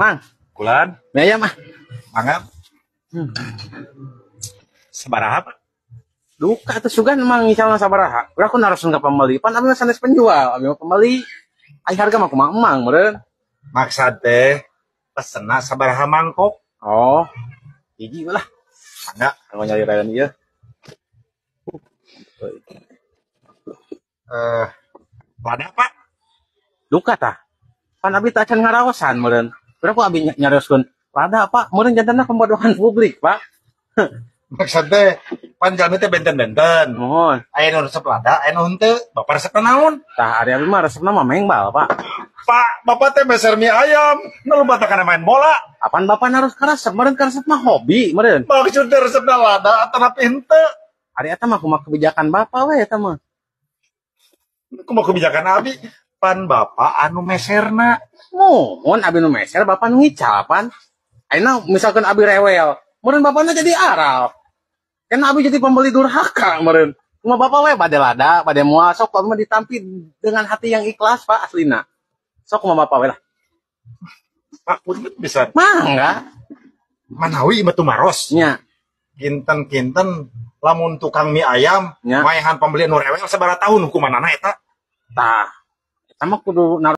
Mang, Kulan, mie ayam ah. Mangga. Sabaraha, Pak? Duka atuh sugan Mang misalnya sabaraha. Udah aku naros ka pembeli. Pan abi mah sanes penjual, abi mah pembeli. Ai harga mah kumaha emang meureun. Maksad teh pesenna sabaraha mangkok? Oh, hiji lah. Mangga. Kanggo nyaliraeun ieu. Eh, lada, Pak? Duka tah. Pan abi teh acan ngaraosan meureun. Udah ku abi nyarioskeun. Lada, Pak, meureun jantenna pembodohan publik, Pak. Maksud teh pan jalmi teh benten-benten. Mohon. Aya nu resep lada, aya nu henteu. Bapak resep naon? Tah, ari abi mah resepna mah mengbal, Pak. Pak, bapak teh meser mie ayam, nu loba kana main bola. Apan bapak naros karesep, meureun karesep mah hobi meureun. Maksud teh resepna lada atanapi henteu? Ari eta mah kumaha kebijakan bapak we eta mah. Kumaha kebijakan abi? Pan bapak anu meserna. Mohon abi nu meser, bapak nu ngical pan. Ayeuna misalkan abi rewel, meureun bapakna jadi aral. Kan abi jadi pembeli durhaka meureun. Kumaha bapak we bade lada, bade moal, sok abi mah ditampi dengan hati yang ikhlas, Pak, aslina. Sok kumaha bapak we lah. Pak, punten bisa. Mangga. Manawi mah tumaros. Nya. Kinten-kinten lamun tukang mie ayam Nya. maehan pembeli nu rewel sabaraha tahun hukumanana eta? Tah. Eta mah kudu naros